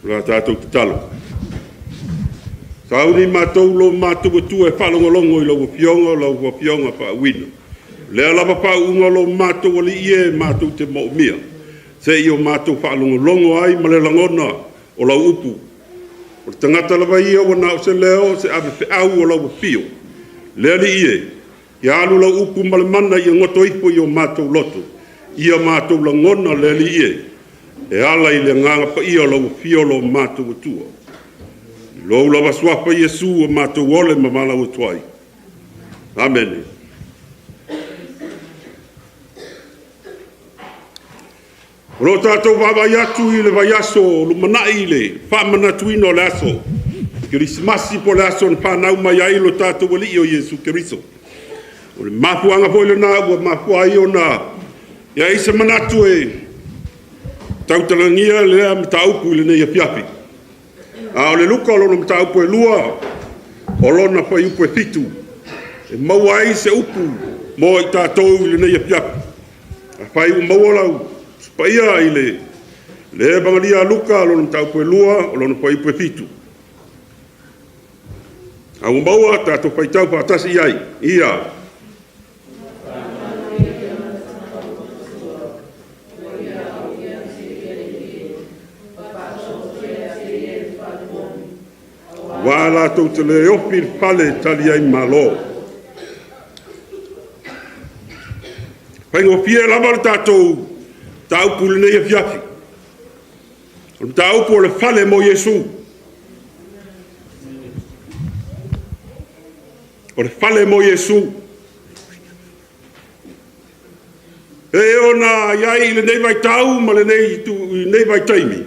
O le a tatou tatalo. Sauni matou lo matou Atua e faalogologo i lau Afioga, o lau Afioga faauuina. O lea lava faauuga o lo matou Alii e matou te moomia, se i o matou faalogologo ai ma le lagona o lau upu. O le tagata lava ia ua na o se leo o se avefeau o lau afio. Le Alii e, ia alu lau upu ma le mana ia goto ifo i o matou loto, ia matou lagona le Alii e, e ala i le Agaga Paia o lau afio lo matou Atua. I lou lava Suafa Iesu ua matou ole ma valaau atu ai. Amene. O lo o tatou vaavaai atu i le vaiaso o lumanai i le faamanatuina o le aso Kerisimasi po o le aso na fanau mai ai lo tatou Alii o Iesu Keriso. O le mafuaaga foi lena ua mafua ai ona i ai se manatu e tautalagia lea mataupu i lenei afiafi. A o le Luka o lona mataupu e 2, o lona fuaiupu e 7, e maua ai se upu mo i tatou i lenei afiafi. Afai ua maua lau Tusi Paia i le Evangeli a Luka lona mataupu e 2, o lona fuaiupu e 7. A ua maua, tatou faitau faatasi i ai. Ia aua latou te le ofi i le fale e tali ai malo. E faigofie lava le tatou mataupu i lenei afiafi, o le mataupu o le fale mo Iesu. O le fale mo Iesu. E pei ona i ai i lenei vaitau ma lenei vaitaimi,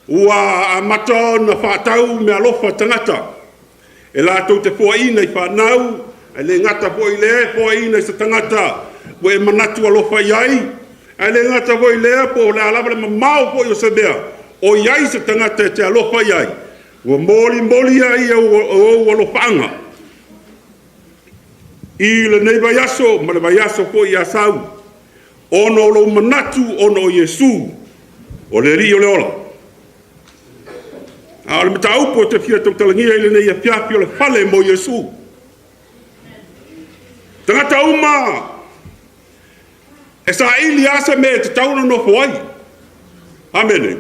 ua amata ona faatau meaalofa a tagata e latou te foaiina i fanau, ae le gata foi i lea e foaiina i se tagata ua e manatu alofa i ai, ae le gata foi i lea po o le a lava le mamao foi o se mea o i ai se tagata e te alofa i ai, ua molimoli ai ou alofaaga i lenei vaiaso ma le vaiaso foi a sau, ona o lou manatu ona o Iesu o le Alii o le ola. A o le mataupu ou te fia tautalagia i lenei afiafi, o le fale mo Iesu. O tagata uma e saili lava se mea e tatau ona nofo ai. Amene.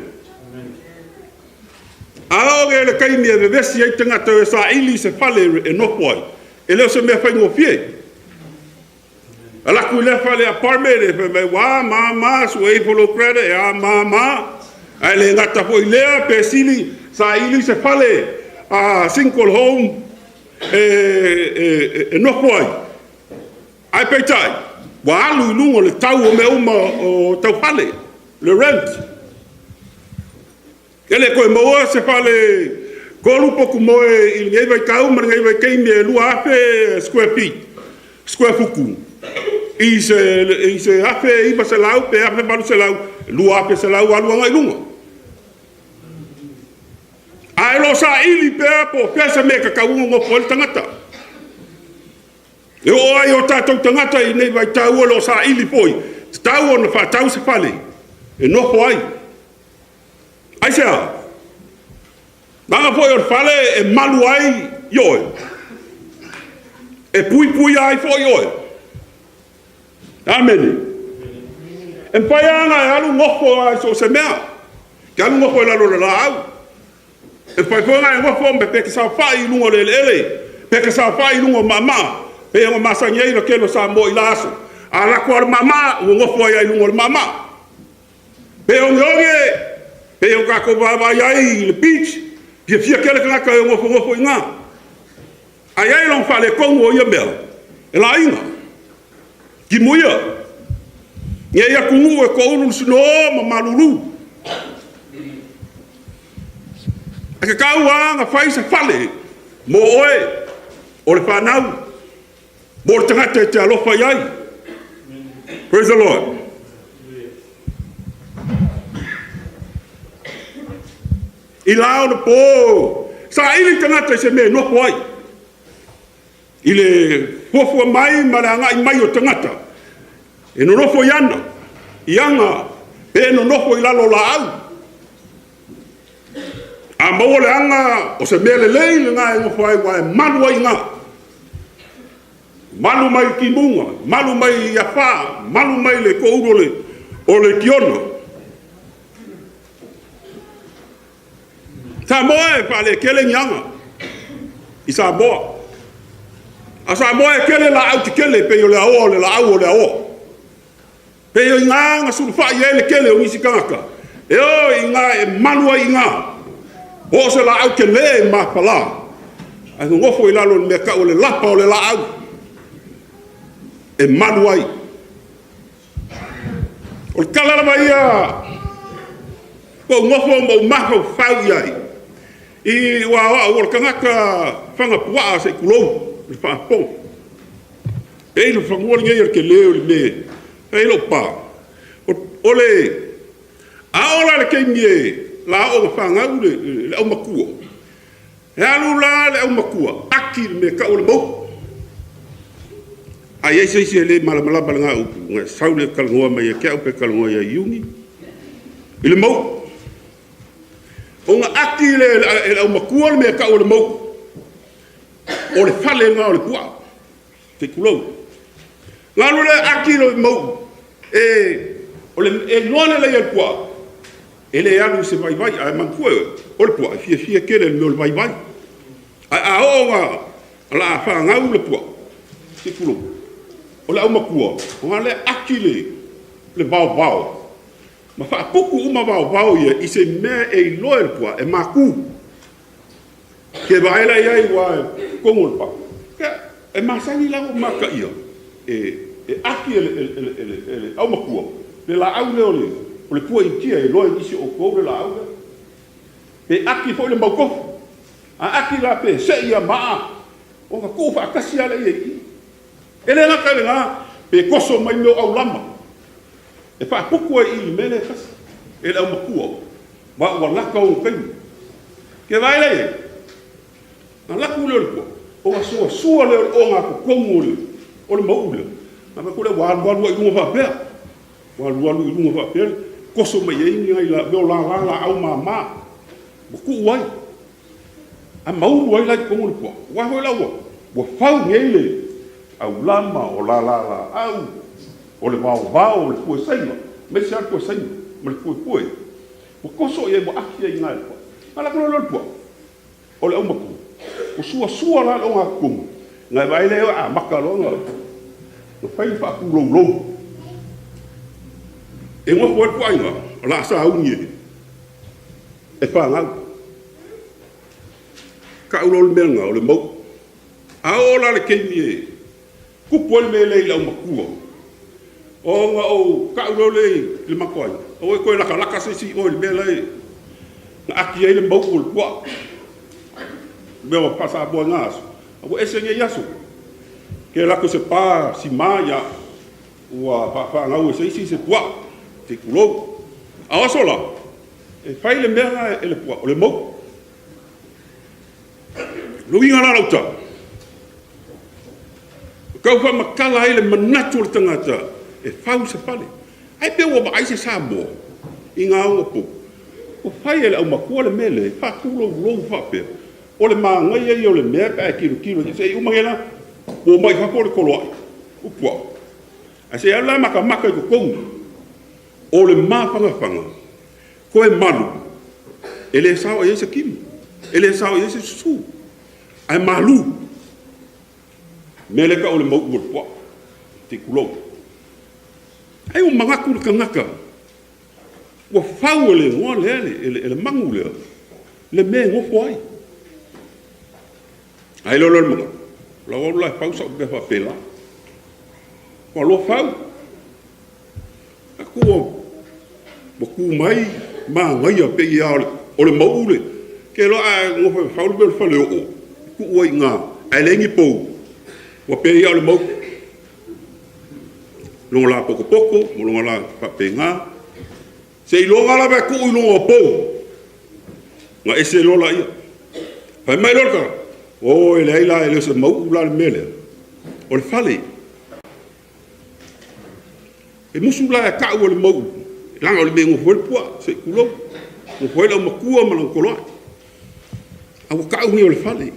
A oo nei i le taimi e vevesi ai tagata e o e saili se fale e nofo ai, e le o se mea faigofie. Alu atu i lea fale apartment fai mai ua a ma a ma a, sue ifo lou credit e a ma a ma a, ae le gata foi i lea, pe sili saili se fale single home e nofo ai, ae peitai, ua alu i luga le tau o mea uma o tau fale, le rent. E le toe maua se fale 3 potumoe i lenei vaitau ma lenei vaitaimi e 2,000 square feet, square futu i se $1,900 pe $1,800, $2,100 alu agai i luga. Ae o lo o saili pea po o fea se mea e tatau ona nofo ai le tagata. E oo lava i o tatou tagata i lenei vaitau o lo o saili foi, e tatau ona faatau se fale e nofo ai. Aisea? Leaga foi o le fale e malu ai oe, e puipuia ai foi oe. Amene. E mafai lava ona e alu nofo lava i so o se mea. E te alu nofo i lalo o le laau, e mafai foi ona e nofo ma e te saofai i luga o le eleele, pe te saofai i luga o maamaa, e pei ona masani ai le tele o Samoa i la aso. A alu atu lava o le maamaa, ua nofo ai lava i luga o le maamaa. Pe ogeoge, pei ona tatou vaavaai ai i le beach, e fiafia tele tagata e o e nofonofo i ina. Ae i ai lona faaletonu o ia mea, e laina, timuia. E i ai atunuu e toulu le snow ma malulu. E tatau lava ona fai se fale mo oe, o le fanau, mo le tagata e te alofa i ai. Praise the Lord. I la ona po, saili le tagata i se mea e nofo ai, i le fuafua mai ma le agai mai o tagata e nonofo i ana, pe nonofo i lalo o laau. A maua le aga, o se mea lelei lena e nofo ai aua e malu ai i ina, malu mai timuga, malu mai afa, malu mai le toulu o le Kiona. Samoa e faaletele ni aga i Samoa, a o Samoa e tele laau tetele e pei o le aoa o le laau o le aoa. E pei o i ina na sulufai i ai le tele o nisi tagata e o i ina e malu ai i ina, po o se laau tele mafala ae nonofo i lalo o le mea e tau o le lapa o le laau e malu ai. O le tala lava ia ua ou nofo ma ou mafaufau i ai, aua o au o le tagata faga puaa se i tulou le faafofoga. E i ai le fanua lenei o le tele o le mea e fai ai lou pa. A oo la i le taimi o le a oo ina fanau le aumatua, e alu la le aumatua ati le mea e tau o le mau'u. A i ai se isi e le malamalama i lena upu, ona e sau lea e talanoa mai ia te au pe talanoa ia Iuni i le mau'u. Ona ati lea e le aumatua le mea e tau o le mau'u, o le fale lena o le puaa, se i tulou. Ona alu lea ati le mau'u, e iloa lelei e le puaa, e le alu i se vaivai. Ae manatua oe, o le puaa, e fiafia tele i le mea o le vaivai. Ae a oo ina o le a fanau le puaa, se i tulou, o le aumatua, ona alu lea ati le vaovao ma faaputu uma vaovao ia i se mea e iloa e le puaa e matu. Ia vaai la i ai aua o totonu o le papa, ia e masani la ona ou mataia, e ati e le aumatua le laau lea o le pua Initia, e iloa e nisi o outou le laau lea. Pe ati foi le mautofu, a ati la pe se'i ia ma'a ona tuufaatasi lava lea i i. E le gata i lena, pe toso mai mea o aulama e faaputu ai i i i le mea lea e tasi e le aumatua, ma ua lata ona taimi. Ia vaai la i ai? Ona alu atu lea o le puaa, ona suasua lea o le ogatotonu o le mau'u lea, ona vaai atu lea ua alualu ai i luga faapea, ua alualu i luga faapea, toso mai ai ni nai mea o lala laau mama ua tuu ai, ae maulu ai la i totonu le puaa, aua foi la ua fau nei le aulama, o lala laau, o le vaovao o le pue saina, aemaise lava le pue saina ma le puepue, ua toso i ai ua afi ai i ina e le puaa. Ona alu atu loa lea o le puaa, o le aumatua, ua suasua la le ogatotonu, ona e vaai lea ua amata loa ona fai le faatuloulou. E nofo ai le puaa i ina, o le a sauni e fanau. Tau loa o le mea lena o le mau'u. A oo la i le taimi e tupu ai le mea lea i le aumatua, ona ou tau loa lea i le matou aiga, aua e toe latalata se isi i o i le mea la e na ati ai le mau'u o le puaa. O mea faa-Samoa i na aso, ae ua ese nei aso. Pe alu atu i se pa sima, ia ua faafanau e se isi se puaa, se i tulou. A o aso la, e fai le mea lena e le puaa, o le mau'u. O le uiga la o lau tala, e tau faamatala ai le manatu o le tagata e fau se fale. Ae pe ua vaai se Samoa i na ona pou, ua fai e le aumatua le mea lea e faatuloulou faapea, o le manaia ia o le mea pe a e tilotilo i ai. Se i uma nei la, ua omai i fafo le toloai o puaa, ae se i alu la e matamata i totonu. O le mafanafana, toe malu, e le sao i ai se timu, e le sao i ai se susu, ae malu. O le mea lea e tau o le mau'u o le puaa, se i tulou. Ai ua manatu le tagata ua fau e le igoa lea, e le manu lea le mea e nofo ai. Ona i ai loa lea o le manatu, o le a ou alu la e fau sau mea faapela. Ou alu loa fau. Vaai atu ua tu mai, manaia pei lava o le mau'u le… Ou te iloa a e nofo e fau le mea o le faleoo e tuu ai i ina ae leai ni pou, ua pei lava o le mau'u i lona lapotopoto ma lona faapena. Seiloga lava e tuu i luga o pou ona ese loa lea. Fai mai loa le tagata, o e leai la e le o se mau'u la le mea lea, o le fale. E musu la e tau o le mau'u leaga o le mea e nofo ai le puaa, se i tulou, nofo ai le aumatua ma lona toloai. A ua tau nei o le fale.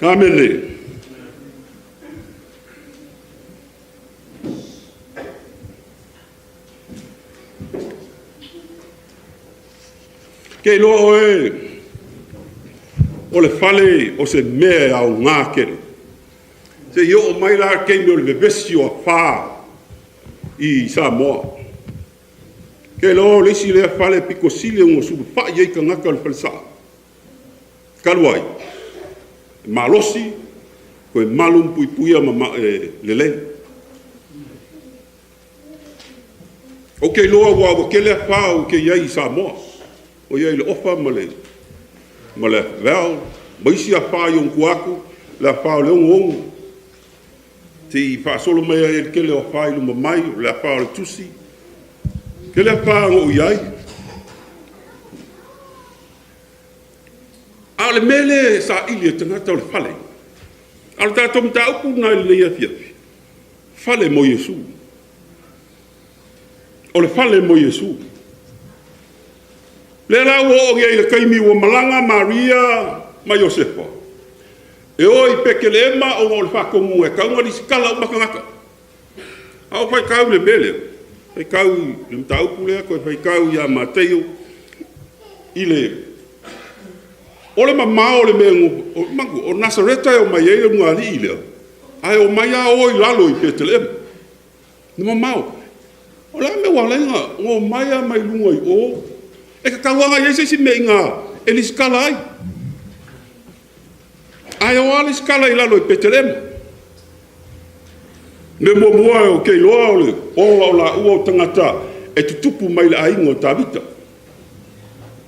Amene. Ke iloa oe o le fale o se mea e aoga tele. Se i oo mai la le taimi o le vevesi o afa i Samoa. Ou te iloa o le isi lea fale aupito sili ona sulufai i ai tagata o le falesa. Talu ai, e malosi, toe malu ma puipuia e lelei. Ou te iloa aua ua tele afa ou te i ai i Samoa, ua i ai i le Ofa ma le Val ma isi afa i ona tua atu, le afa o le Onoono, seia faasolo mai ai i le tele o afa i luma mai, o le afa o le Tusi. E tele afa na ou i ai. A o le mea lea e saili e le tagata o le fale. A o le tatou mataupu lena i lenei afiafi, fale mo Iesu. O le fale mo Iesu. O lea la ua oo nei i le taimi ua malaga Maria ma Iosefa e o i Petelema ona o le faatonuga e tatau ona resitala uma tagata. A ou faitau i le mea lea, faitau i le mataupu lea, toe faitau ia Mataio, o le mamao o le mea manatua, o Nasareta e omai ai le ulugalii lea, ae omai lava o i lalo i Petelema, e mamao. O le a le mea ua ala ai ona omai lava mai luga i o? E tatau lava ona i ai se isi mea i ina e resitala ai, ae o lava resitala i lalo i Petelema. O le mea muamua ou te iloa ona o laua o tagata e tutupu mai le aiga o Tavita.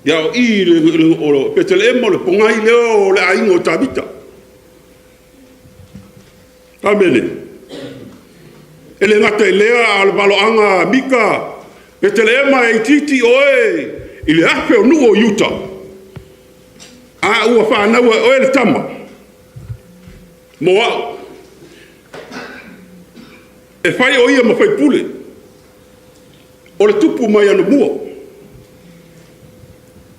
Ia o i i Petelema o le pogai lea o le aiga o Tavita. Amene. E le gata i lea a o le valoaga a Mika, Petelema e itiiti oe i le 1,000 o nuu o Iuta, a ua fanau e oe le tama mo au, e fai o ia ma faipule o le tupu mai Alomua.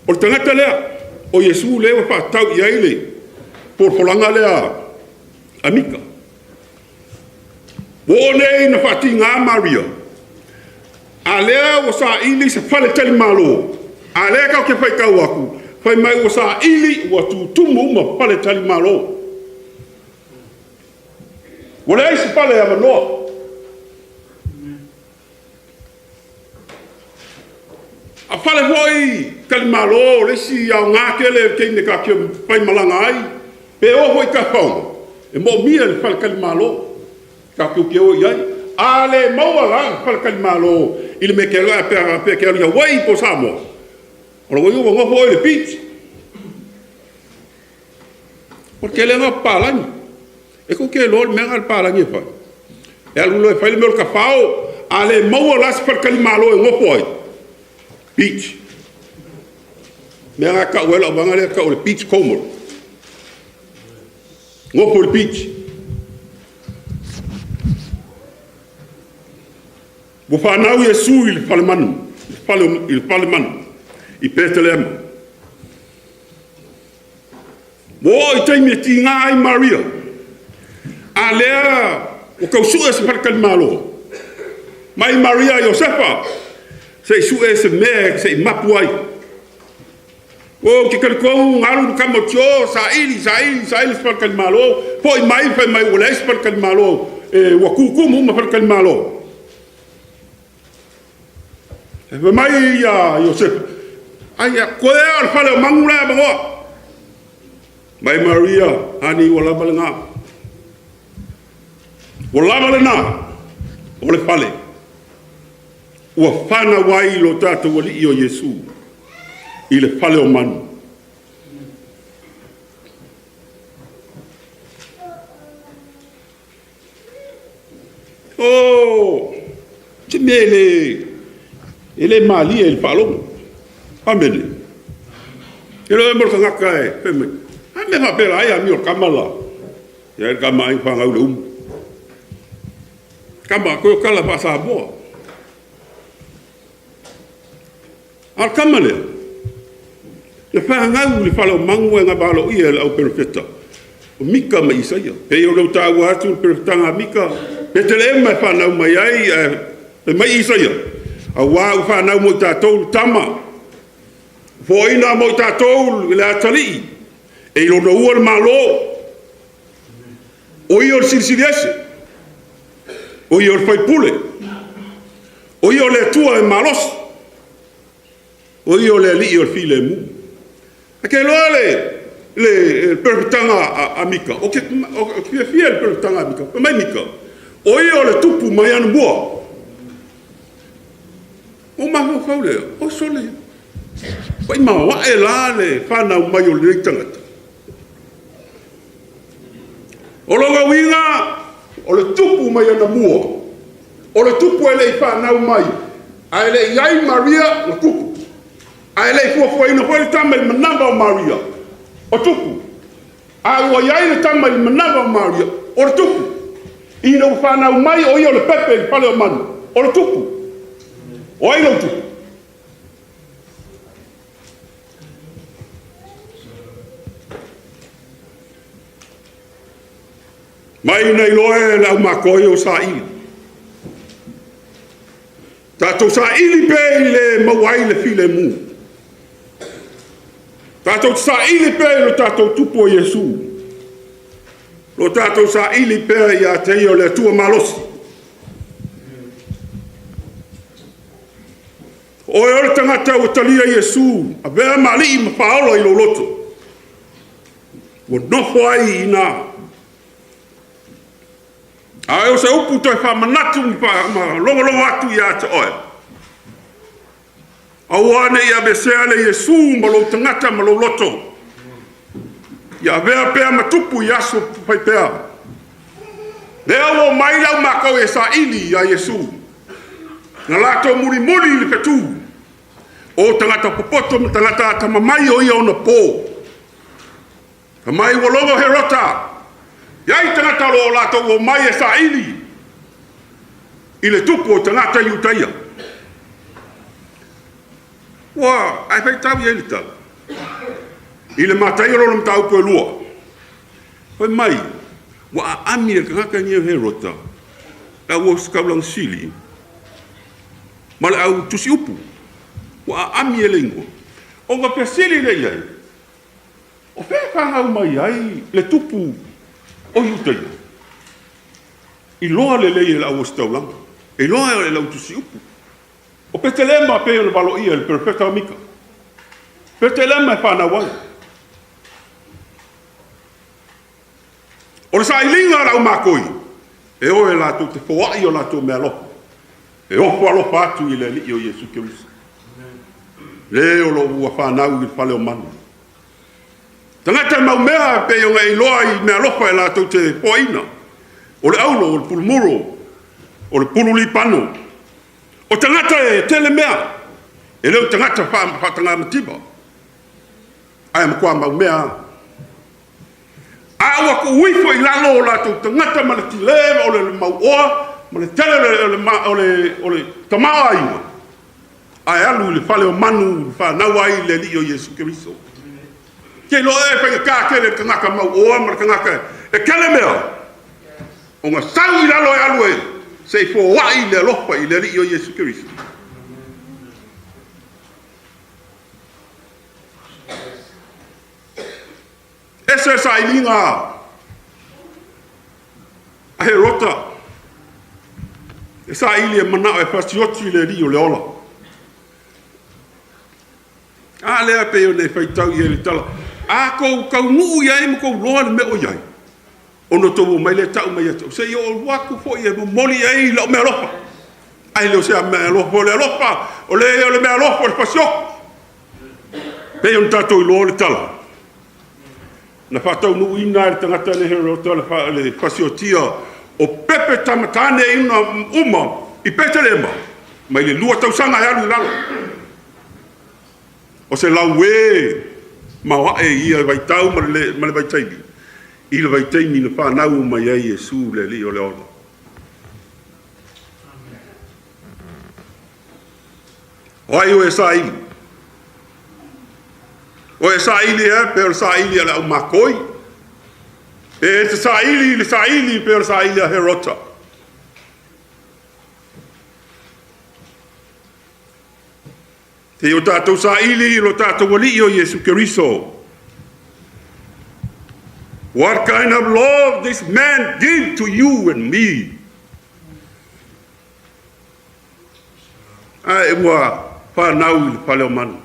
O le tagata lea, o Iesu lea ua faatatau i ai le folafolaga lea a Mika. Ua oo nei ina faatiga Maria, a o lea ua saili se faletalimalo, a o lea tatou te faitau atu, fai mai ua saili ua tutumu uma faletalimalo. Ua leai se fale avanoa. A fale foi talimalo o le isi aoga tele i le taimi tatou te faimalaga ai, pe oo foi i tafaoga, e moomia le faletalimalo tatou te o i ai. A le maua la le faletalimalo i le mea e te alu ai, a faapea e te alu i Hawaii po o Samoa, o lona uiga ua nofo oe i le beach. O le tele lava na o papalagi. E tou te iloa le mea lena a le papalagi e fai? E alu loa e fai le mea o le tafao, a le maua la se faletalimalo e nofo ai, beach. O le mea lena e tau ai lau vaga lea e tau o le beach commer. Nofo i le beach. Ua fanau Iesu i le falemanu, i le falemanu i Petelema. Ua oo i le taimi e tiga ai Maria, a lea ua tau sue se faletalimalo. Mai Maria Iosefa, se i sue se mea se i mapu ai. Ou te talitonu na alu le tama i o saili, saili, saili se faletalimalo, foi mai fai mai ua leai se faletalimalo, ua tutumu uma faletalimalo. Ae fai mai Iosefa, ai toe lava o le fale o manu la e avanoa. Mai Maria, honey ua lava lena. Ua lava lena o le fale ua fanau ai lo tatou Alii o Iesu i le fale o manu. O se mea e le malie i le faalogo. Amene. E le o le tagata e fai mai, a mea e faapela ai amio a le tama le la? E leai le tama ai na fanau i le umu. Tama, toe o tala faa-Samoa. A o le tama lea, Na fanau i le fale o manu ae na valoia e le au perofeta o Mika ma Isaia. E pei ona ou taua atu le perofetaga a Mika, Petelema e fanau mai ai, ae fai mai Isaia, aua ua fanau mo i tatou le tama, foaiina mo i tatou le atalii, e i lona ua le Malo. O Ia o le Silisili Ese, o Ia o le Faipule, o Ia o le Atua e malosi, o Ia o le Alii o le Filemu. E te iloa le perofetaga a Mika, ou te fiafia i le perofetaga a Mika, fai mai Mika, o Ia o le Tupu mai anamua. Ona ou mafaufau lea, oi sole, ua maoae la le fanau mai o lenei tagata. O lona uiga, o le tupu mai anamua, o le tupu e le i fanau mai, ae le i i ai Maria na tupu, ae le i fuafuaina foi le tama i le manava o Maria, o tupu. A ua i ai le tama i le manava o Maria, o le tupu. Ina ua fanau mai o ia o le pepe i le fale o manu, o le tupu. O ai lou tupu? Mai na iloa e le aumakoi o saili. Tatou saili pea i le maua ai le filemu. Tatou te saili pea i lo tatou Tupu o Iesu. Lo tatou saili pea ia te Ia o le Atua malosi. O oe o le tagata ua talia Iesu, avea ma Alii ma Faaola i lou loto, ua nofo ai i ina. A o se upu toe faamanatu ma logologo atu ia te oe, aua ne i aveesea le Iesu ma lou tagata ma lou loto, ia avea pea ma tupu i aso fai pea. Lea ua omai le aumakoi e saili ia Iesu, na latou mulimuli i le fetu, o tagata popoto ma tagata atamamai o ia ona po. Fai mai ua logo Herota, e i ai tagata o lo o latou omai e saili i le tupu o tagata Iutaia. Ua, ae faitau i ai le tala, i le Mataio lona mataupu e 2, fai mai, ua aami e le tagata lenei o Herota le au ositaulaga sili ma le au tusiupu, ua aami e le igoa. Ona fesili lea i ai, o fea e fanau mai ai le tupu o Iutaia? Iloa lelei e le au ositaulaga, iloa e le au tusiupu. O Petelema pei ona valoia e le perofeta o Mika. Petelema e fanau ai. O le sailiga a le aumakoi, e o e latou te foai o latou meaalofa, e ofo alofa atu i le Alii o Iesu Keriso, le o lo o ua fanau i le fale o manu. Tagata maumea e pei ona e iloa i meaalofa e latou te foaina, o le auro, o le pulumuro, o le pulu libano. O tagata e tele mea, e le o tagata faatagamativa, ae matua maumea lava. A ua tuu ifo i lalo o latou tagata ma le tile o le mauoa ma le tele o le tamaoaiga, ae alu i le fale o manu fanau ai le Alii o Iesu Keriso. Te iloa e faigata tele le tagata mauoa ma le tagata e tele mea, ona sau i lalo e alu e se i foai le alofa i le Alii o Iesu Keriso. Ese le sailiga a Herota, e saili e manao e fasioti le alii o le ola. A lea pei ona e faitau i ai i le tala, a outou taunuu i ai ma outou iloa le mea o i ai, ona outou omai lea tau mai ia te au, se i ou alu atu foi e momoli i ai lau meaalofa. Ae le o se meaalofa o le alofa, o le meaalofa o le fasioti. E pei ona tatou iloa le tala, na faataunuuina e le tagata lenei Herota le fasiotia o pepe tama tane uma i Petelema mai le 2 tausaga e alu i lalo. O se laue maoae i ia vaitau ma le vaitaimi, i le vaitaimi na fanau mai ai Iesu le Alii o le ola. O ai oe e saili? O e saili ea pe o le saili a le aumakoi? Pe e te saili i le saili pe o le saili a Herota? Se i o tatou saili i lo tatou Alii o Iesu Keriso. What kind of love this man give to you and me? Ae ua fanau i le fale o manu.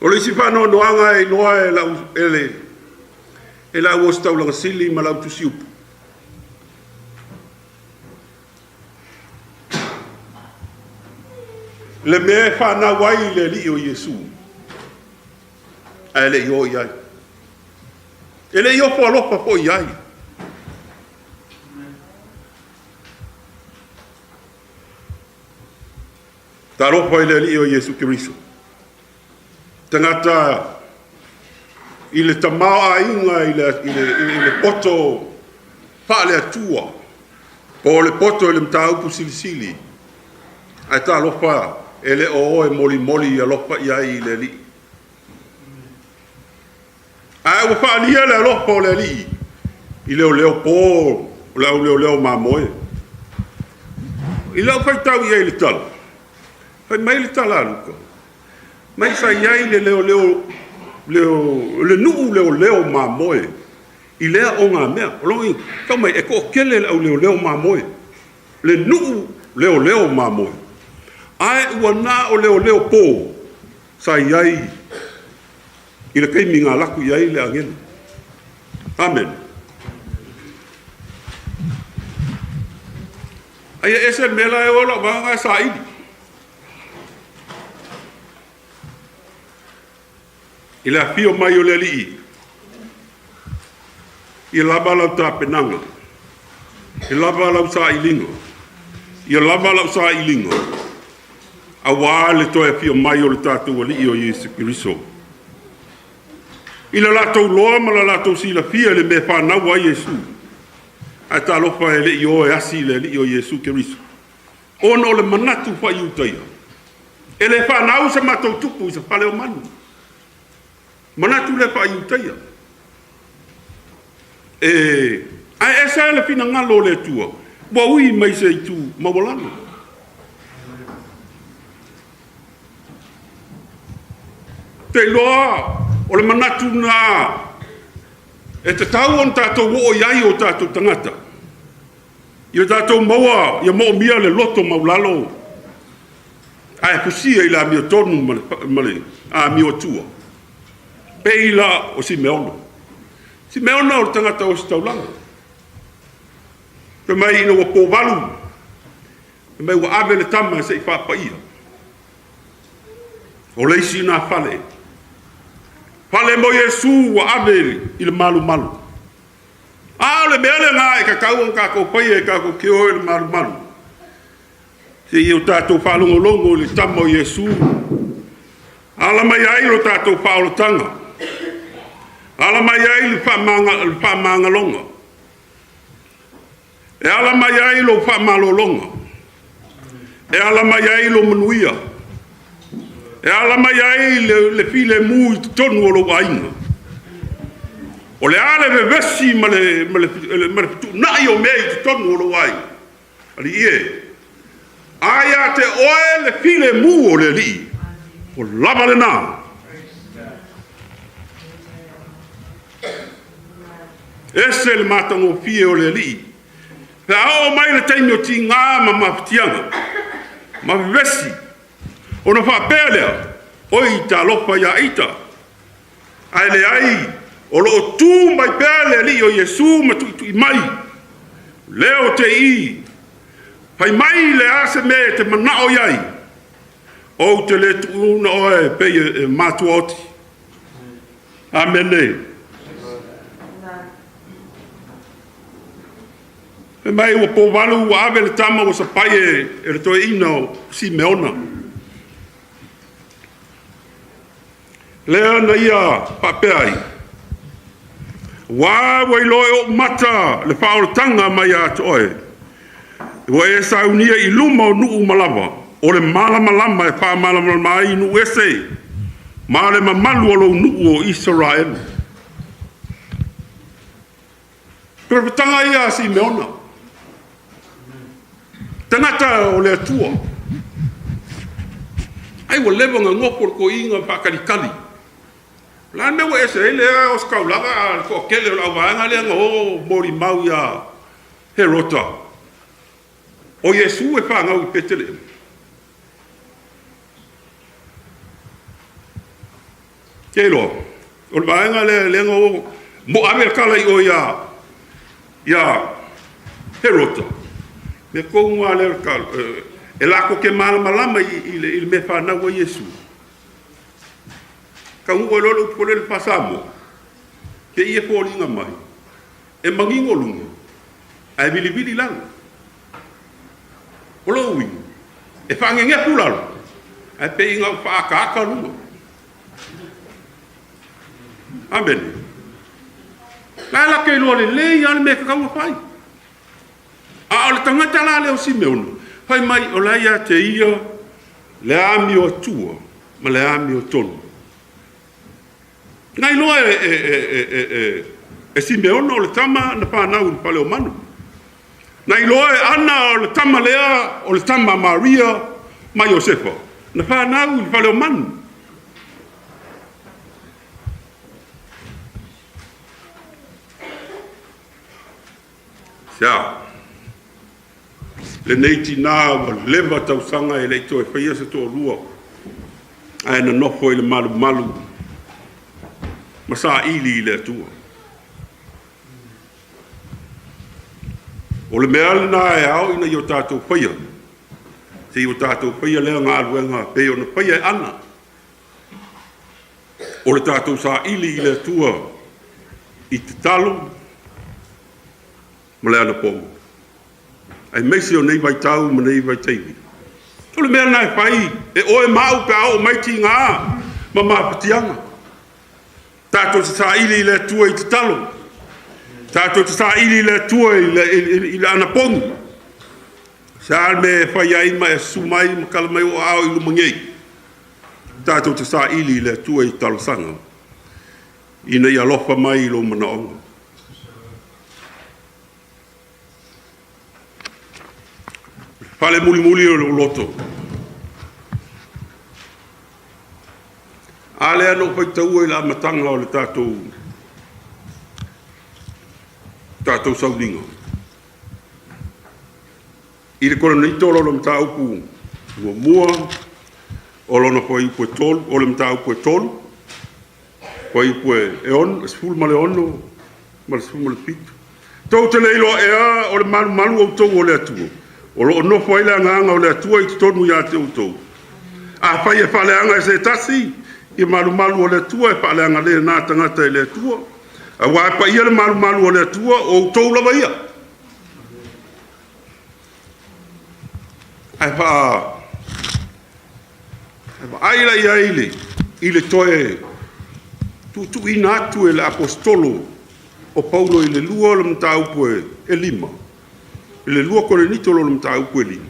O le isi faanoanoaga e iloa e lau, e le, e lau ositaulaga sili ma lau tusiupu, le mea e fanau ai le Alii o Iesu, ae le i o i ai. E le i ofo alofa foi i ai. Talofa i le Alii o Iesu Keriso. Tagata i le tamaoaiga i le, i le, i le poto faale-Atua, po o le poto i le mataupu silisili, ae talofa e le o o e molimoli alofa i ai i le Alii. Ae ua faaalia le alofa o le Alii i leoleo po o le auleoleo mamoe. I lau faitau i ai i le tala, fai mai le tala a Luka, mai sa i ai le leoleo, leo, le nuu leoleo mamoe i lea ogamea. O lona uiga, tau mai e toatele le auleoleo mamoe, le nuu leoleo mamoe. Ae ua na o leoleo po sa i ai i le taimi na alu atu i ai le agelu. Amen. Ai e ese le mea la e o lau vaga e saili. I le afio mai o le Alii, ia lava lau tapenaga, ia lava lau sailiga, ia lava lau sailiga, aua le toe afio mai o le tatou Alii o Iesu Keriso. I le latou iloa ma le latou silafia i le mea e fanau ai Iesu, ae talofa e le i o e asi le Alii o Iesu Keriso, ona o le manatu faa-Iutaia, e le fanau se matou tupu i se fale o manu. Manatu lea faa-Iutaia. E, ae ese le finagalo o le Atua, ua ui mai se itu maualalo. Te iloa o le manatu lena e tatau ona tatou oo i ai o tatou tagata. Ia tatou maua, ia moomia le loto maulalo ae fusia i le amiotonu ma le, ma le amiotua. Pei la o Simeona. Simeona o le tagata ositaulaga. Fai mai ina ua povalu, fai mai ua ave le tama se i faapaia. O le isi na fale. Fale mo Iesu ua ave i le malumalu. A o le mea lena e tatau ona tatou faia e tatou te o i le malumalu, seia o tatou faalogologo i le tama o Iesu, ala mai ai lo tatou faaolataga, ala mai ai le faamagaloga, e ala mai ai lou faamalologa, e ala mai ai lou manuia, e ala mai ai le filemu i totonu o lou aiga. O le a le vevesi ma le, ma le, ma le fetuunai o mea i totonu o lou aiga? Alii e, a ia te oe le filemu o le Alii, ua lava lena. Ese le matagofie o le Alii. Pe a oo mai le taimi o tiga ma mafatiaga ma vevesi, ona faapea lea, Oi, talofa ia ita, ae leai, o lo o tu mai pea le Alii o Iesu ma tuitui mai, lea o te i, fai mai le a se mea e te manao i ai, ou te le tuuna oe pei e matuaoti. Amene. Fai mai ua povalu ua ave le tama ua sapai e, e le toeaina o Simeona. Lea na ia faapea ai, Auā ua iloa e ou mata le faaolataga mai ia te oe, ua e saunia i luma o nuu uma lava, o le malamalama e faamalamalama ai nuu ese, ma le mamalu o lou nuu o Isaraelu. Perofetaga ia a Simeona, tagata o le Atua. Ai ua leva ona nofo le toeaina ma faatalitali. O le a le mea ua ese ai lea ositaulaga a o le toatele o le auvaega lea na o molimau ia Herota, o Iesu e fanau i Petelehema. Ke iloa, o le vaega lea lea na o mo ave le tala i o ia Herota, mea tonu lava lea e latou te malamalama i le mea e fanau ai Iesu. Taunuu ai loa le upu foi lele faa-Samoa, pei e foliga mai e manino luga ae vilivili lalo. O lona uiga, e faanenefu lalo, ae pei na o faaataata luga. Amene. La e latou te iloa lelei lava le mea e tatau ona fai. A o le tagata la lea o Simeona, fai mai o la e ia te ia le amioatua ma le amiotonu. Na iloa e Simeona o le tama na fanau i le fale o manu. Na iloa e Ana o le tama lea o le tama a Maria ma Iosefa na fanau i le fale o manu. Sea, lenei tina ua leva tausaga e le i toe faia se toalua, ae nonofo i le malumalu ma saili i le Atua. O le mea lena e ao ina ia tatou faia, se i o tatou faia lea galuega pei ona faia e Ana, o le tatou saili i le Atua i tatalo ma le anapogi, aemaise o nei vaitau ma nei vaitaimi. O le mea lena e fai e oe ma au pe a oo mai tiga ma mafatiaga. Tatou te saili i le Atua i tatalo, tatou te saili i le Atua i le anapogi. Se a le mea e fai ai ma e susu mai ma tala mai ou aao i luma nei? Tatou te saili i le Atua i talosaga ina ia alofa mai i lou manaoga. Fale mulimuli o lou loto. A lea na ou faitaua i le amataga o le tatou sauniga. I le Korinito lona mataupu muamua, o lona fuaiupu e 3, o le mataupu e 3, fuaiupu e 16 ma le 17. Tou te le iloa ea o le malumalu outou o le Atua, o lo o nofo ai le Agaga o le Atua i totonu ia te outou? Afai e faaleaga e se tasi ia malumalu o le Atua, e faaleaga lena tagata e le Atua. Aua e paia le malumalu o le Atua, o outou lava ia. Ae vaai la i ai i le toe tuutuuina atu e le Aposetolo o Paulo i le 2 o le mataupu e 5, i le 2 Korinito lona mataupu e 5,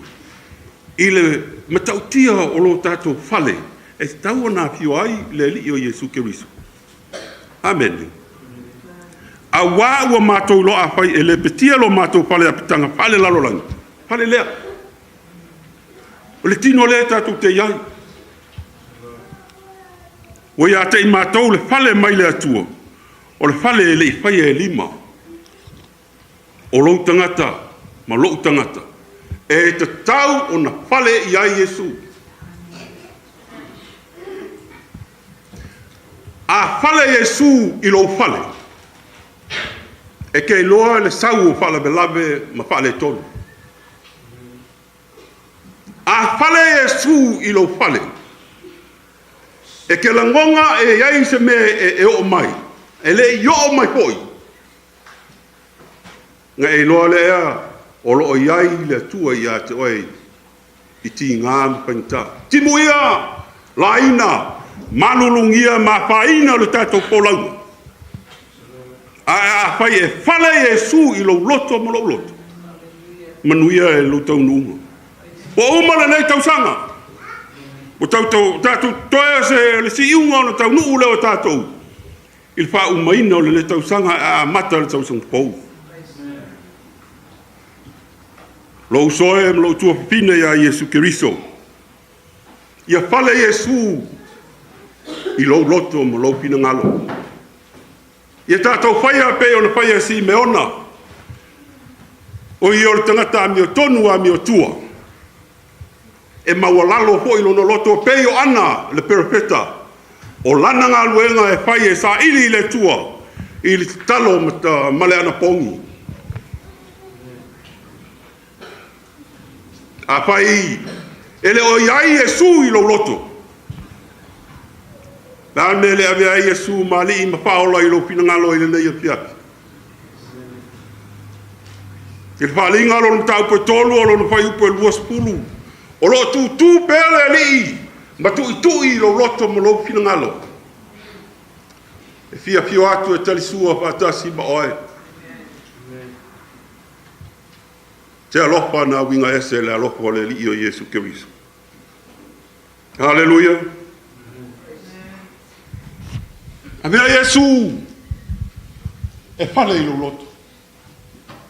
i le matautia o lo tatou fale e tatau ona afio ai le Alii o Iesu Keriso. Amene. Auā ua matou iloa afai e lepetia lo matou fale apitaga faale-lalolagi, fale lea, o le tino lea tatou te i ai, ua ia te i matou le fale mai le Atua, o le fale e le i faia e lima, o lou tagata ma lou tagata, e tatau ona fale i ai Iesu. A fale Iesu i lou fale, e te iloa le sau o faalavelave ma faaletonu. A fale Iesu i lou fale, e te lagona e i ai se mea e oo mai, e le i oo mai foi, na e iloa lea o lo o i ai le Atua ia te oe i tiga ma faigata. Timuia, laina, malulugia ma afaina o le tatou folauga. Ae afai e fale Iesu i lou loto ma lou loto, manuia e lou taunuuga. Ua uma lenei tausaga, ua tatou toe o le siuga ona taunuu lea o tatou i le faaumaina o lenei tausaga ae amata le tausaga fou. Lou uso e ma lou tuafafine ia Iesu Keriso, ia fale Iesu i lou loto ma lou finagalo. Ia tatou faia pei ona faia e Simeona, o ia o le tagata amiotonu amiotua, e maualalo foi lona loto pei o Ana le perofeta, o lana galuega e fai e saili i le Atua i le tatalo ma le anapogi. Afai e le o i ai Iesu i lou loto, o le a le mea e le avea ai Iesu ma Alii ma Faaola i lou finagalo i lenei afiafi? I le faaaliga o lona mataupu e 3 o lona fuaiupu e 20, o lo o tutu pea le Alii ma tuitui i lou loto ma lou finagalo, e fia afio atu e talisua faatasi ma oe. Se alofa na uiga ese le alofa o le Alii o Iesu Keriso. Haleluia! Avea Iesu e fale i lou loto,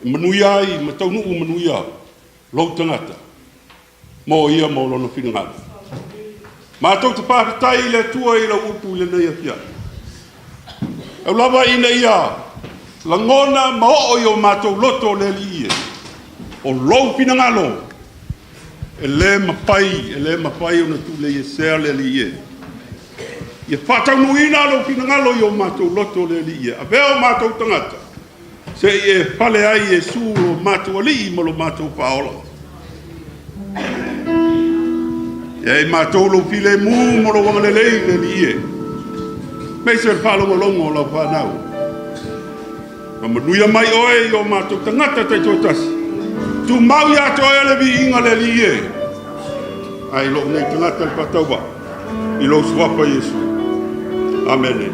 e manuia ai ma taunuu manuia lou tagata mo ia ma lona finagalo. Matou te faafetai i le Atua i lau upu i lenei afiafi. Tau lava ina ia lagona ma oo i o matou loto le Alii e, o lou finagalo e le mafai, e le mafai ona tuleiesea le Alii e. Ia faataunuuina lou finagalo i o matou loto le Alii e. Avea o matou tagata, se i e fale ai Iesu lo matou Alii ma lo matou Faaola. Ia i matou lou filemu ma lou agalelei le Alii e. Aemaise le faalogologo o lau fanau. Faamanuia mai oe i o matou tagata taitoatasi. Tumau ia te oe le viiga le Alii e. Ae i lou nei tagata le faatauvaa i lou suafa Iesu. Amene.